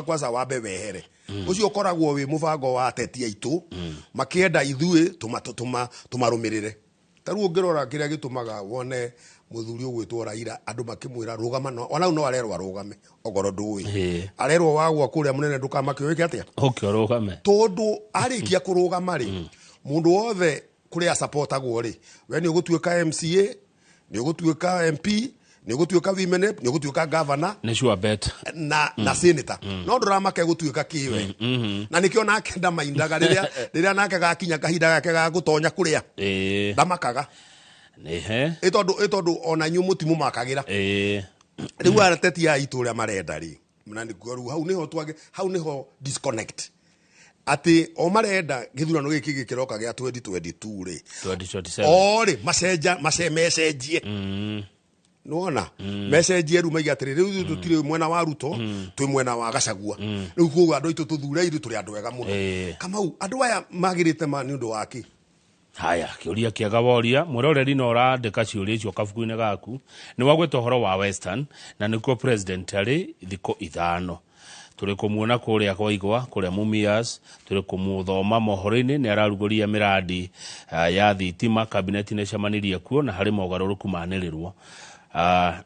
Kwanza wambe wehere ũcio ũkoragwo wĩ mũbango wa ateti aitũ makĩenda ithuĩ tũmarũmĩrĩre. Ta rĩu ũngĩrora kĩrĩa gĩtũmaga wone mũthuri ũgwĩtwo Raila, andũ makĩmwĩra rũgama, no ona no arerwo arũgame okorwo ndũĩ. Arerwo wagwa kũrĩa mũnene ndũkamake, wĩke atĩa? Ũke ũrũgame. Tondũ arĩkia kũrũgama rĩ, mũndũ wothe kũrĩa asapotagwo rĩ, we nĩ ũgũtuĩka MCA, nĩ ũgũtuĩka MP, nĩ ũgũtuĩka women rep, nĩ ũgũtuĩka governor Nĩ sure bet. na senator, no ndũramake gũtuĩka kĩwe. Na nĩkĩo nake ndamaindaga rĩrĩa nake gakinya kahinda gake ga gũtonya kũrĩa, ndamakaga. Nĩ he. Ĩ tondũ ona inyuĩ mũtimũmakagĩra. Rĩu ateti a itũ ũrĩa marenda rĩ, na nĩkuo rĩu hau nĩho twage, hau nĩho disconnect, atĩ o marenda gĩthurano gĩkĩ gĩkĩroka gĩa 2022 rĩ, 2027. O rĩ macenja mace mecenjie, nĩwona mecenjie rĩu maige atĩrĩ, rĩu ithuĩ tũtirĩ mwena wa Ruto, twĩ mwena wa Gachagua. Rĩu koguo andũ aitũ tũthure, ithuĩ tũrĩ andũ ega mũno. Kamau, andũ aya magĩrĩte ma nĩ ũndũ wa kĩ? Haya, kĩũria kĩega woria. Mwĩroreri, no ũrandĩka ciũria icio kabuku-inĩ gaku. Nĩ wagwĩta ũhoro wa Western, na nĩkuo president arĩ thikũ 5. Tũrĩ kũmuona kũrĩa kwa igwa kũrĩa Mumias, tũrĩ kũmũthoma mohoro-inĩ nĩ ararugũria mĩrandi ya thitima. Kabineti nĩ ĩcemanirie kuo na harĩ mogarũrũku manĩrĩrwo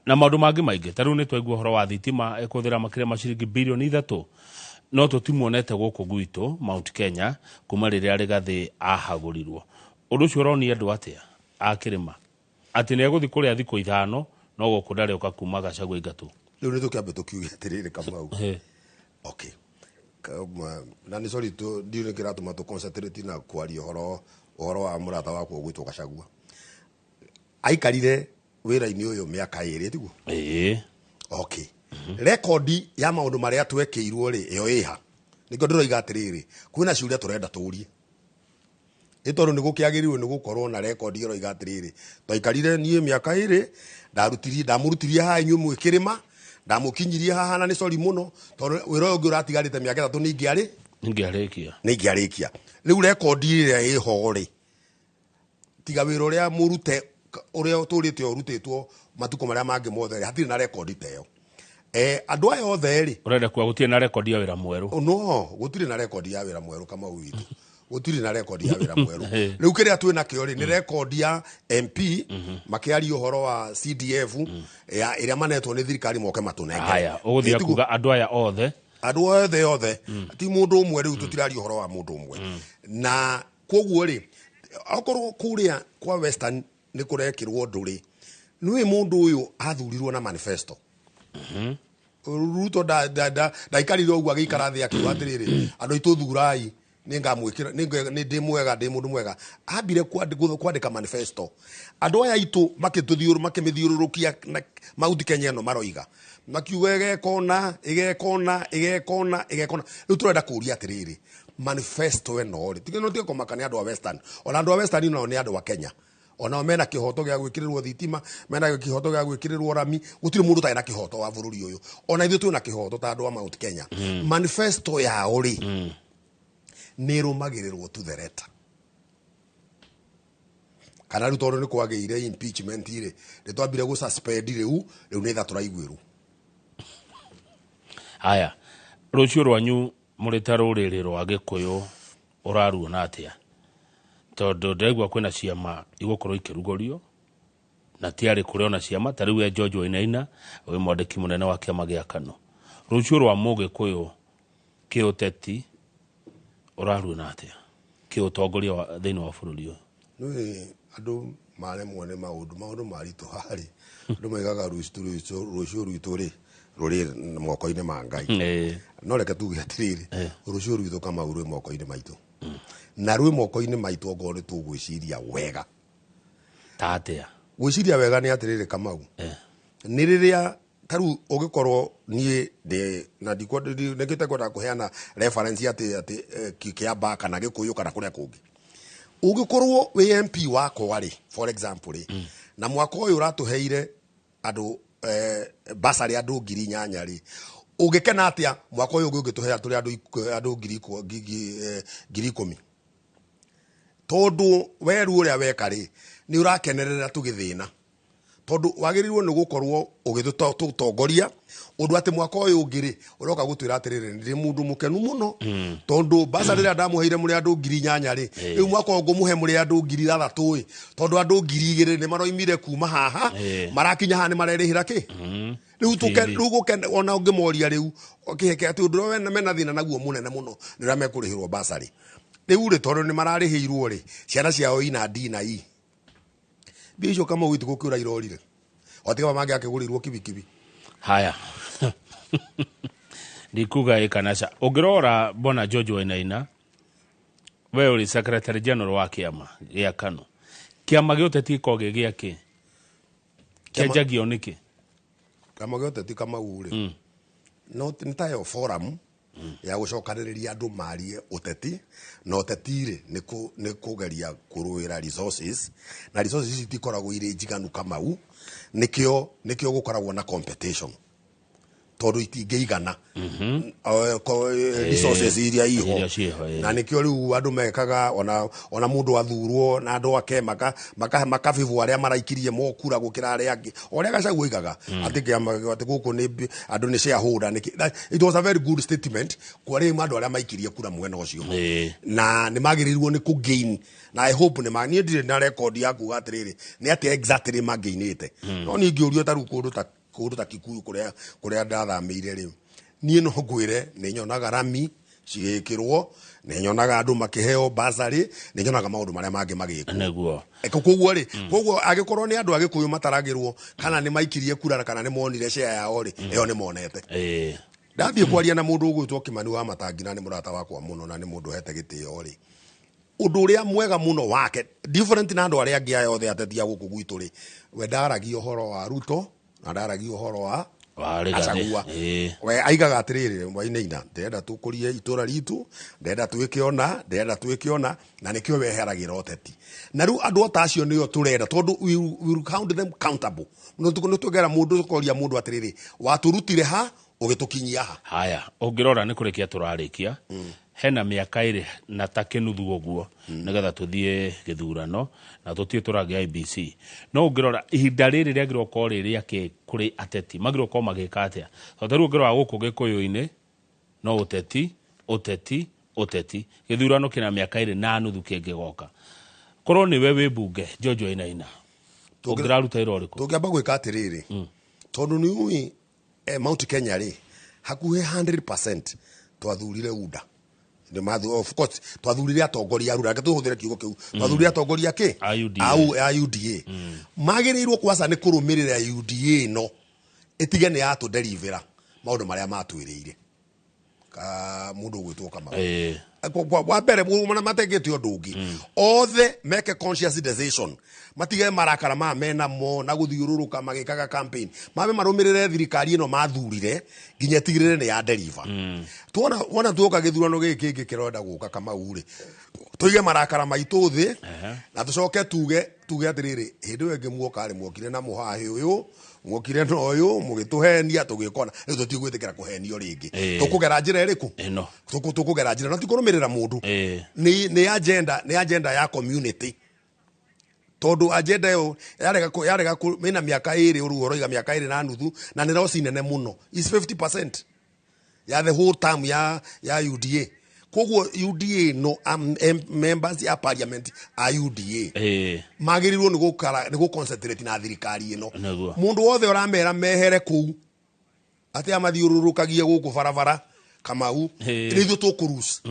na maũndũ mangĩ maingĩ. Ta rĩu nĩ twaigua ũhoro wa thitima ĩkũhũthĩra makĩria ma ciringi birioni 3, no tũtimuonete gũkũ gwitũ Mount Kenya kuma rĩrĩa Rigathĩ ahagũrirwo. Ũndũ ũcio ũronia andũ atĩa a kĩrĩma atĩ nĩ egũthiĩ kũrĩa thikũ 5, no gũkũ ndarĩoka kuma Gachagua ingatũ? Rĩu nĩ tũkĩambe tũkiuge atĩrĩrĩ, Kamau. Okay. Na nĩ sorry tu, ndiũ nĩ kĩratũma tũ concentrate na kwaria ũhoro wa mũrata wakwa ũgwĩtwo Gachagua. Aikarire wĩra-inĩ ũyũ mĩaka 2, tiguo? Ĩĩ. Okay, rekondi ya maũndũ marĩa twekĩirwo rĩ, ĩyo ĩha? Nĩkĩo ndĩroiga atĩrĩrĩ, kwĩna ciũria tũrenda tũrie, ĩ tondũ nĩ gũkĩagĩrĩirwo nĩ gũkorwo na rekondi ĩroiga atĩrĩrĩ, twaikarire niĩ mĩaka 2, ndarutirie, ndamũrutirie haha inyuĩ mwĩ kĩrĩma, ndamũkinyirie haha, na nĩ sorry mũno tondũ wĩra ũyũ ũngĩ ũratigarĩte mĩaka 3 ningĩarĩ Ningĩarĩkia. Nĩingĩarĩkia. Rĩu rekondi ĩrĩa ĩho rĩ, tiga wĩra ũrĩa mũrute, ũrĩa ũtũrĩte ũrutĩtwo matukũ marĩa mangĩ mothe rĩ, hatirĩ na rekondi ta ĩyo. Andũ aya othe rĩ, Ũrenda kuga gũtirĩ na rekondi ya wĩra mwerũ? No gũtirĩ na rekondi ya wĩra mwerũ, Kamau witũ, gũtirĩ na rekondi ya wĩra mwerũ. Rĩu kĩrĩa twĩ nakĩo rĩ, nĩ rekondi ya MP makĩaria ũhoro wa CDF ya ĩrĩa manetwo nĩ thirikari moke matũnengere. Haya, ũgũthiĩ Ĩtiguo? kuga andũ aya othe? Andũ othe, ti mũndũ ũmwe. Rĩu tũtiraria ũhoro wa mũndũ ũmwe. Na koguo rĩ, okorwo kũrĩa kwa Western nĩ kũrekĩrwo ũndũ rĩ, nĩũĩ mũndũ ũyũ athurirwo na manifesto. Ruto ndaikarire ũguo agĩikara thĩ akiuga atĩrĩrĩ, andũ aitũ thurai, nĩngamwĩkĩra, nĩ ndĩ mwega, ndĩ mũndũ mwega. Ambire kwandĩka manifesto. Andũ aya aitũ makĩtũthiũrũ makĩmĩthiũrũrũkia na Mount Kenya ĩno, maroiga makiuga ĩgekona, ĩgekona, ĩgekona, ĩgekona. Rĩu tũrenda kũria atĩrĩrĩ, manifesto ĩno rĩ, tiga no tiga kũmaka nĩ andũ a Western, ona andũ a Western nao nĩ andũ a Kenya, onao mena kĩhoto gĩa gwĩkĩrĩrwo thitima, mena kĩhoto gĩa gwĩkĩrĩrwo rami. Gũtirĩ mũndũ ũtarĩ na kĩhoto wa bũrũri ũyũ, ona ithuĩ twĩna kĩhoto ta andũ a Mount Kenya. Manifesto yao rĩ, nĩ ĩrũmagĩrĩrwo to the letter, kana rĩu tondũ nĩ kwagĩire impeachment rĩ, nĩ twambire gũ suspend? Rĩu nĩ tha tũraiguĩrwo. Haya, rũciũ rwanyu mũrĩ ta rũrĩrĩ rwa Gĩkũyũ ũraruona atĩa? Tondũ ndĩraigua kwĩna ciama igũkorwo ikĩrugũrio, na tiarĩ kũrĩ ona ciama ta rĩu we George Wainaina wĩ mwandĩki mũnene wa kĩama gĩa KANU. Rũciũ rwa Mũgĩkũyũ kĩũteti ũraruona atĩa, kĩũtongoria thĩinĩ wa bũrũri ũyũ? Nĩ andũ maremwo nĩ maũndũ maritũha rĩ, andũ maigaga rũciũ rwitũ rĩ rũrĩ moko-inĩ ma Ngai. No reke tuge atĩrĩrĩ, rũciũ rwitũ, Kamau, rwĩ moko-inĩ maitũ, na rwĩ moko-inĩ maitũ ongorwo nĩ tũgwĩciria wega. Ta atĩa? Gwĩciria wega nĩ atĩrĩrĩ, Kamau, nĩ rĩrĩa ta rĩu ũngĩkorwo niĩ ndĩ na nĩkĩte kwenda kũheana reference atĩ Kĩambaa kana Gĩkũyũ kana kũrĩa kũngĩ, ũngĩkorwo wĩ MP wakwa rĩ, for example rĩ, na mwaka ũyũ ũratũheire andũ basarĩ andũ 8,000 rĩ, ũngĩkena atĩa mwaka ũyũ ũngĩ ũngĩtũhe tũrĩ andũ 10,000? Tondũ weru ũrĩa weka rĩ, nĩ ũrakenerera tũgĩthĩna. Tondũ wagĩrĩirwo nĩ gũkorwo ũgĩtũtongoria ũndũ atĩ mwaka ũyũ ũngĩ rĩ, ũroka gũtwĩra atĩrĩrĩ, ndĩ mũndũ mũkenu mũno tondũ mbaca rĩrĩa ndamũheire mũrĩ andũ 8,000 rĩ, rĩu mwaka ũyũ ngũmũhe mũrĩ andũ 6,000 ĩ, tondũ andũ 2,000 nĩ maroimire kuma haha marakinya haha nĩ marerĩhĩra kĩ rĩu rĩu gũke ona ũngĩmoria rĩu kĩheke atĩ ũndũ ũrĩa mena thĩna naguo mũnene mũno nĩ ũrĩa mekũrĩhĩrwo basarĩ rĩu rĩ, tondũ nĩ mararĩhĩirwo rĩ, ciana ciao ina D na E, mbia icio Kamau itigũkĩũra irorire o tiga mangĩakĩgũrĩirwo kibikibi. Haya, ndikuga ĩ kana ca. Ũngĩrora bwana George Wainaina, we ũrĩ secretary general wa kĩama gĩa KANU. Kĩama gĩa ũteti gĩkoragwo gĩ gĩa kĩ? Kĩanjagio nĩkĩ? Kĩama gĩa ũteti, Kamau rĩ, no nĩ tayo forum ya gũcokanĩrĩria andũ marie ũteti, na ũteti rĩ, nĩ kũgeria kũrũĩra resources, na resources ici itikoragwo irĩ njiganu, Kamau. Nĩkĩo gũkoragwo na competition, tondũ itingĩigana resources iria iho. Iria ciĩho, ĩ. Na nĩkĩo rĩu andũ mekaga ona mũndũ athurwo na andũ ake makabibwo arĩa maraikirie mokura gũkĩra arĩa angĩ, o ũrĩa Gachagua oigaga atĩ kĩama atĩ gũkũ nĩ andũ nĩ shareholder nĩkĩ. It was a very good statement kwarĩ andũ arĩa maikirie kura mwena ũcio na nĩ magĩrĩirwo nĩ kũ gain, na I hope nĩ ma niĩ ndirĩ na record ya kuga atĩrĩrĩ nĩ atĩa exactly magainĩte, no niĩ ngĩũrio ta rĩu kũndũ ta Kikuyu kũrĩa ndathamĩire rĩ, niĩ no ngwĩre nĩ nyonaga rami cigĩkĩrwo, nĩ nyonaga andũ makĩheo basarĩ, nĩ nyonaga maũndũ marĩa mangĩ magĩkwo. Koguo rĩ, koguo angĩkorwo nĩ andũ a Gĩkũyũ mataragĩrwo kana nĩ maikirie kura kana nĩ monire share yao rĩ, ĩyo nĩ monete. Ndathiĩ kwaria na mũndũ ũgwĩtwo Kimani wa Matangi, na nĩ mũrata wakwa mũno na nĩ mũndũ hete gĩtĩo rĩ, ũndũ ũrĩa mwega mũno wake, different na andũ arĩa angĩ aya othe ateti a gũkũ gwitũ rĩ, we ndaragia ũhoro wa Ruto na ndaragia ũhoro wa Wa Rigathĩ. Gachagua. We aigaga atĩrĩrĩ, "Wainaina, ndĩrenda tũkũrie itũra ritũ, ndĩrenda twĩke ona, ndĩrenda twĩke ona," na nĩkĩo weheragĩra ũteti. Na rĩu andũ ota acio nĩo tũrenda, tondũ we will count them countable. Nĩ tũngera mũndũ tũkoria mũndũ atĩrĩrĩ, watũrutire ha ũgĩtũkinyia ha? Haya, ũngĩrora nĩ kũrĩkia tũrarĩkia, hena mĩaka ĩrĩ na ta kĩnuthu ũguo nĩgetha tũthiĩ gĩthurano na tũthiĩ tũragĩa IEBC. No ũngĩrora ihinda rĩrĩ rĩagĩrĩirwo gũkorwo rĩ rĩakĩ kũrĩ ateti, magĩrĩirwo gũkorwo magĩka atĩa? Tondũ ta rĩu ũngĩrora gũkũ Gĩkũyũ-inĩ, no ũteti, ũteti, ũteti. Gĩthurano kĩna mĩaka ĩrĩ na nuthu kĩngĩgoka. Korwo nĩwe wĩ mbunge George Wainaina, ũngĩraruta wĩra ũrĩkũ? Tũngĩamba gwĩka atĩrĩrĩ, tondũ nĩ ũĩ Mount Kenya rĩ, hakuhĩ 100% twathurire UDA. Nĩ of course twathurire atongoria a UDA, reke tũhũthĩre kiugo kĩu, twathurire atongoria kĩ? A UDA. A UDA. Magĩrĩirwo kwaca nĩ kũrũmĩrĩra UDA ĩno ĩtige nĩ yatũderivĩra maũndũ marĩa matwĩrĩire. Ka mũndũ ũgwĩtwo Kamau, wa mbere mana matekĩte ũndũ ũngĩ, othe meke conscious decision, matige marakara maya menamo na gũthiũrũrũka magĩkaga campaign, mambe marũmĩrĩre thirikari ĩno mathurire nginya ĩtigĩrĩre nĩ ya deliver. Tuona wona tuoka gĩthurano gĩkĩ kĩngĩ kĩrenda gũka, Kamau rĩ, tũige marakara maitũ thĩ na tũcoke tuge atĩrĩrĩ, hĩndĩ ĩyo ĩngĩ muoka rĩ, muokire na mũhahĩ ũyũ, muokire na ũyũ, mũgĩtũhenia, tũgĩkona rĩu tũtigwĩtĩkĩra kũhenio rĩngĩ. Tũkũgera njĩra ĩrĩkũ? Ĩno. Tũkũgera njĩra no ti kũrũmĩrĩra mũndũ. Nĩ agenda ya community, tondũ agenda ĩyo yarega ĩna mĩaka 2 ũguo ũroiga, mĩaka 2.5, na nĩ loss nene mũno, is 50% ya the whole term ya UDA. Koguo UDA no members ya parliament a UDA magĩrĩirwo nĩ gũkara nĩ gũ-concentrate na thirikari ĩno. Mũndũ wothe ũramera mehere kũu atĩ amathiũrũrũkagie gũkũ barabara, Kamau, nĩ ithuĩ tũkũrus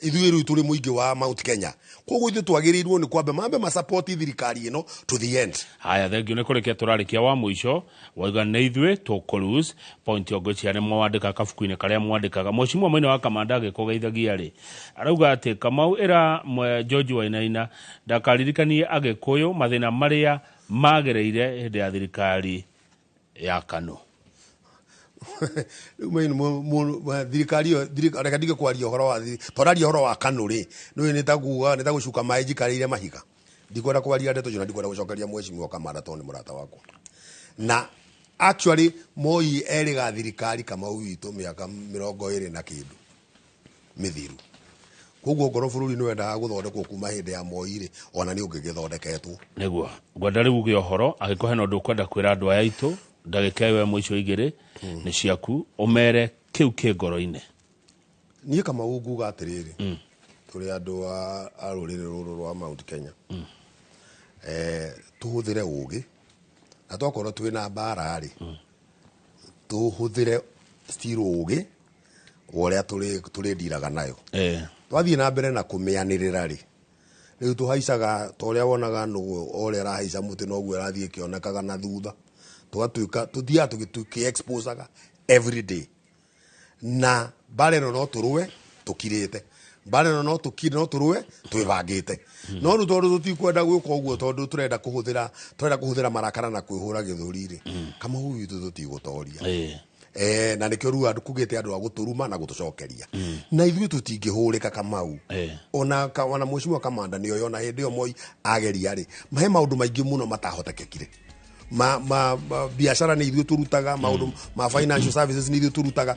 ithuĩ rĩu tũrĩ mũingĩ wa Mount Kenya. Koguo ithuĩ twagĩrĩirwo nĩ kwamba mambe masapoti thirikari ĩno to the end. Haya, thengio. Nĩ kũrĩkia tũrarĩkia. Wa mũico waiga nĩ ithuĩ tũkũlose point ongwĩciria nĩ mwandĩka kabuku-inĩ karĩa mwandĩkaga. Mheshimiwa Maina wa Kamanda agĩkũgeithagia rĩ, arauga atĩ Kamau ĩra George Wainaina ndakaririkanie Agĩkũyũ mathĩna marĩa magereire hĩndĩ ya thirikari ya KANU. Rĩu main thirikari ĩyo reke ndige kwaria ũhoro wa twararia ũhoro wa KANU rĩ, nĩũĩ nĩ ta kuga nĩ ta gũcuka maĩ njikarĩire mahiga. Ndikwenda kwaria ndeto icio na ndikwenda gũcokeria mheshimiwa Kamanda tondũ nĩ mũrata wakwa, na actually Moi erĩga thirikari, Kamau witũ, mĩaka 20 na kĩndũ mĩthiru. Koguo ngorwo bũrũri nĩ wendaga gũthondekwo kuma hĩndĩ ya Moi rĩ, ona nĩ ũngĩgĩthondeketwo. Nĩguo ngwenda rĩu uge ũhoro, angĩkorwo hena ũndũ ũkwenda kwĩra andũ aya aitũ, ndagĩka ĩyo ĩmwe icio igĩrĩ nĩ ciaku, ũmere kĩu kĩ ngoro-inĩ. Niĩ Kamau nguga atĩrĩrĩ, tũrĩ andũ a rũrĩrĩ rũrũ rwa Mount Kenya, tũhũthĩre ũgĩ, na twakorwo twĩna mbara rĩ, tũhũthĩre still ũgĩ wa ũrĩa tũrĩndiraga nayo. Twathiĩ na mbere na kũmĩanĩrĩra rĩ, rĩu tũhaicaga ta ũrĩa wonaga nũgũ o ũrĩa ĩrahaica mũtĩ noguo ĩrathiĩ ĩkĩonekaga na thutha, tũgatuĩka tũthiaga tũkĩ-exposaga every day. Na mbara ĩno no tũrũe tũkirĩte, mbara ĩno no tũkire, no tũrũe twĩbangĩte, no rĩu tondũ tũtikwenda gwĩka ũguo, tondũ tũrenda kũhũthĩra marakara na kwĩhũra gĩthũri rĩ, Kamau witũ tũtigũtoria. Na nĩkĩo rĩu andũ kugĩte andũ a gũtũruma na gũtũcokeria, na ithuĩ tũtingĩhũrĩka, Kamau. Ona mheshimiwa Kamanda nĩoĩ ona hĩndĩ ĩyo Moi ageria rĩ, he maũndũ maingĩ mũno matahotekekire. Ma biacara nĩ ithuĩ tũrutaga, maũndũ ma financial services nĩ ithuĩ tũrutaga,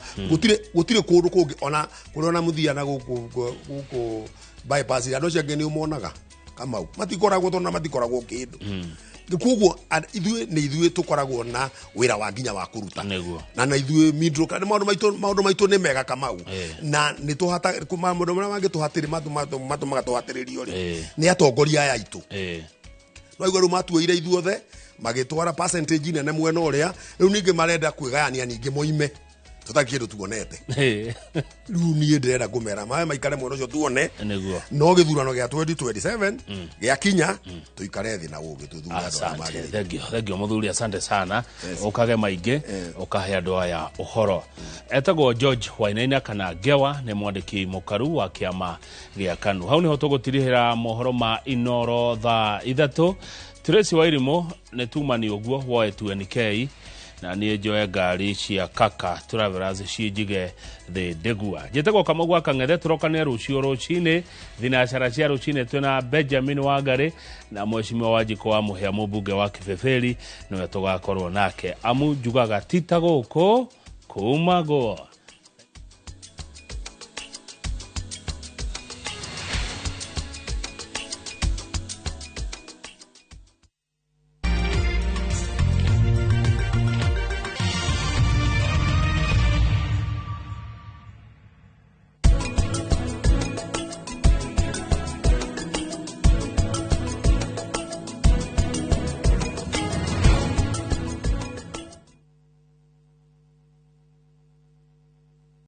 gũtirĩ kũndũ kũngĩ ona kũrĩa ona mũthia na gũkũ bypass, andũ acio angĩ nĩ ũmonaga, Kamau, matikoragwo tondũ na matikoragwo kĩndũ. Koguo ithuĩ nĩ ithuĩ tũkoragwo na wĩra wa nginya wa kũruta. Na ithuĩ middle class, maũndũ maitũ nĩ mega, Kamau. Na nĩ tũhata maũndũ marĩa mangĩ tũhatĩrĩ matũmaga tũhatĩrĩrio rĩ, nĩ atongoria aya aitũ. No igua rĩu matuoire ithuothe magĩtwara percentage nene mwena ũrĩa, rĩu ningĩ marenda kwĩgayania, ningĩ moime tũtarĩ kĩndũ tuonete. Rĩu niĩ ndĩrenda kũmera mawe maikare mwena ũcio tuone. No gĩthurano gĩa 2027 gĩakinya, tũikare thĩ na ũgĩ tũthure andũ arĩa Asante. magĩrĩire. Thank you, thank you mũthuri, asante sana. Ũkage maingĩ ũkahe andũ aya ũhoro. Etagwo George Wainaina kana Ngewa, nĩ mwandĩki mũkaru wa kĩama gĩa KANU. Hau nĩho tũgũtirihĩra mohoro ma Inoro thaa 3. Tracy Wairimũ nĩ tumani ũguo woe 2NK, na niĩ njoe ngari cia Kaka Travelers cinjige thĩ ndĩgua. Njĩtagwo Kamau gwa Kang'ethe. Tũrokane rũciũ rũcinĩ thinacara cia rũcinĩ, twĩna Benjamin Wangari na mheshimiwa Wanjikũ wa Mũhĩa, mũmbunge wa Kĩbĩbĩri, nĩwe tũgakorwo nake, amu njugaga ti ta gũkũ kumagwo.